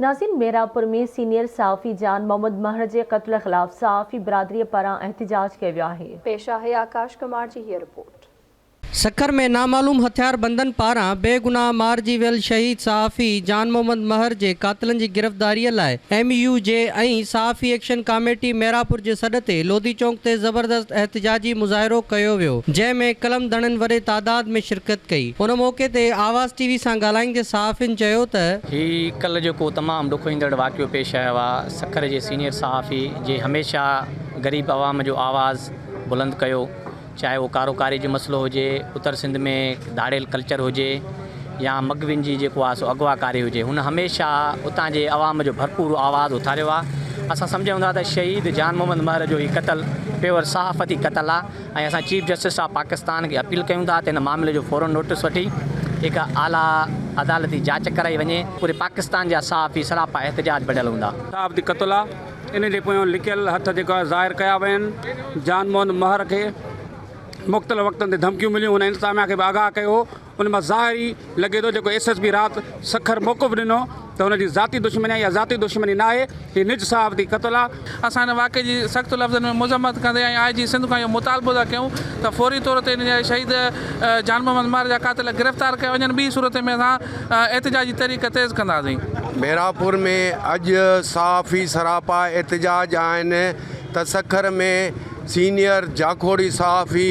ناظرين ميرانپور ۾ سينيئر صحافي جان محمد مهر جي قتل خلاف صحافي برادري پاران احتجاج ڪيو ويو آهي. پيش آهي آڪاش ڪمار جي هيء رپورٽ. سکر ۾ نامعلوم هٿياربندن پاران بيگناهه مارجي ويل شهيد صحافي جان محمد مهر جي قاتلن جي گرفتاري لاء ايم يو جي ۽ صحافي ايڪشن ڪاميٽي ميرانپور جي سڏ تي لوڌي چونڪ تي زبردست احتجاجي مظاهرو ڪيو ويو جنهن ۾ قلم ڌڻين وڏي تعداد ۾ شرڪت ڪئي ان موقعي تي آواز ٽي وي سان ڳالهائيندي صحافين چيو ته. هي ڪلهه جيڪو تمام ڏکوئيندڙ واقعو پيش آيو آهي سکر جي سينيئر صحافي جي هميشه غريب عوام جو آواز بلند ڪيو چاهي اهو ڪارو ڪاري جو مسئلو هجي، اتر سنڌ ۾ ڌاڙيل ڪلچر هجي يا مغوين جي جيڪو آهي سو اغوا ڪاري هجي هن هميشه اتان جي عوام جو ڀرپور آواز اٿاريو آهي. اسان سمجهون ٿا ته شهيد جان محمد مهر جو هي قتل پيور صحافتي قتل آهي ۽ اسان چيف جسٽس آف پاڪستان کي اپيل ڪيون ٿا ته هن معاملي جو فورن نوٽس وٺي هڪ اعليٰ عدالتي جاچ ڪرائي وڃي. پوري پاڪستان جا صحافي سراپا احتجاج بڻيل هوندا. صحافتي قتل آهي. ان جي پويان لڪيل هٿ جيڪا ظاهر ڪيا ويا آهن، جان محمد مهر کي مختلف وقتن تي ڌمڪيون مليون، هن انتظاميا کي به آگاهه ڪيو هو، ان مان ظاهر ئي لڳي ٿو جيڪو ايس ايس پي رات سکر موقف ڏنو ته هن جي ذاتي دشمني آهي، اها ذاتي دشمني نه آهي، هي نج صحافتي قتل آهي. اسان هن واقعي جي سخت لفظن ۾ مذمت ڪندي ۽ آء جي سنڌ کان اهو مطالبو ٿا ڪيون ته فوري طور تي ان شهيد جان محمد مهر جا قاتل گرفتار ڪيا وڃن، ٻي صورت ۾ اسان احتجاجي تحريڪ تيز ڪنداسين. ميرانپور ۾ اڄ صحافي سراپا احتجاج آهن ته سکر ۾ سينيئر جاکوڙي صحافي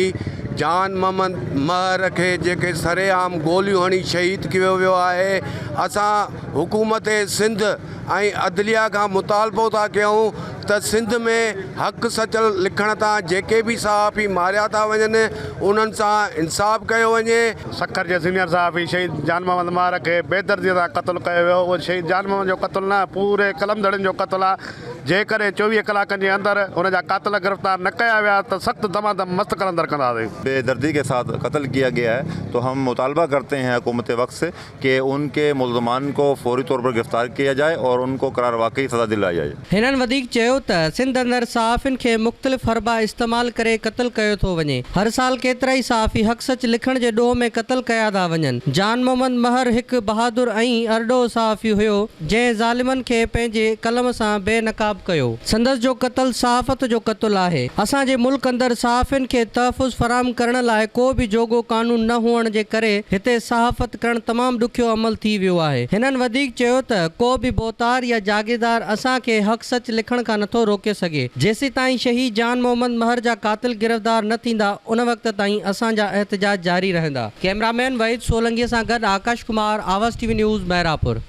جان محمد مهر کي جيڪي سرعام گوليون هڻي شهيد ڪيو ويو آهي اسان حڪومت سنڌ ۽ عدليه کان مطالبو ٿا ڪيون ته سنڌ ۾ حق سچ لکڻ تان جيڪي به صحافي ماريا ٿا وڃن انهن سان انصاف ڪيو وڃي. سکر جي سينيئر صحافي شهيد جان محمد مهر کي بيدردي سان قتل ڪيو ويو اهو شهيد جان محمد جو قتل نه پوري قلم ڌڻين جو قتل آهي جيڪڏهن 24 ڪلاڪن جي اندر ان جا قاتل گرفتار نه ڪيا ويا ته سخت دما دم مست قلندر ڪنداسين. بيدردي ڪي ساٿ قتل ڪيا گيا هي تو هم مطالبه ڪرتي هين حڪومت وقت سي ڪي ان ڪي ملزمان ڪو فوري طور پر گرفتار ڪيا جائي اور ان ڪو قرار واقعي سزا دلائي جائي. هنن وڌيڪ چيو ته سنڌ اندر صحافين کي مختلف حربا استعمال ڪري قتل ڪيو ٿو وڃي، هر سال ڪيترائي صحافي حق سچ لکڻ جي ڏوهه ۾ قتل ڪيا ٿا وڃن، جان محمد مهر هڪ بهادر ۽ ارڏو صحافي هيو، جنهن ظالمن کي پنهنجي قلم سان بي نقاب ڪيو. سندس جو قتل صحافت جو قتل آهي. اسان جي ملڪ اندر صحافين کي تحفظ فراهم ڪرڻ لاء ڪو به جوڳو قانون نه هئڻ جي ڪري هتي صحافت ڪرڻ تمام ڏکيو عمل ٿي ويو آهي. هنن وڌيڪ چيو ته ڪو به ڀوتار يا جاگيردار اسان کي حق سچ لکڻ کان نٿو روڪي سگهي. جيسيتائين شهيد جان محمد مهر جا قاتل گرفتار نه ٿيندا ان وقت تائين اسان جا احتجاج جاري رهندا. ڪئميرا مين وحيد سولنگي سان گڏ آڪاش ڪمار، آواز ٽي وي نيوز، مهراپور.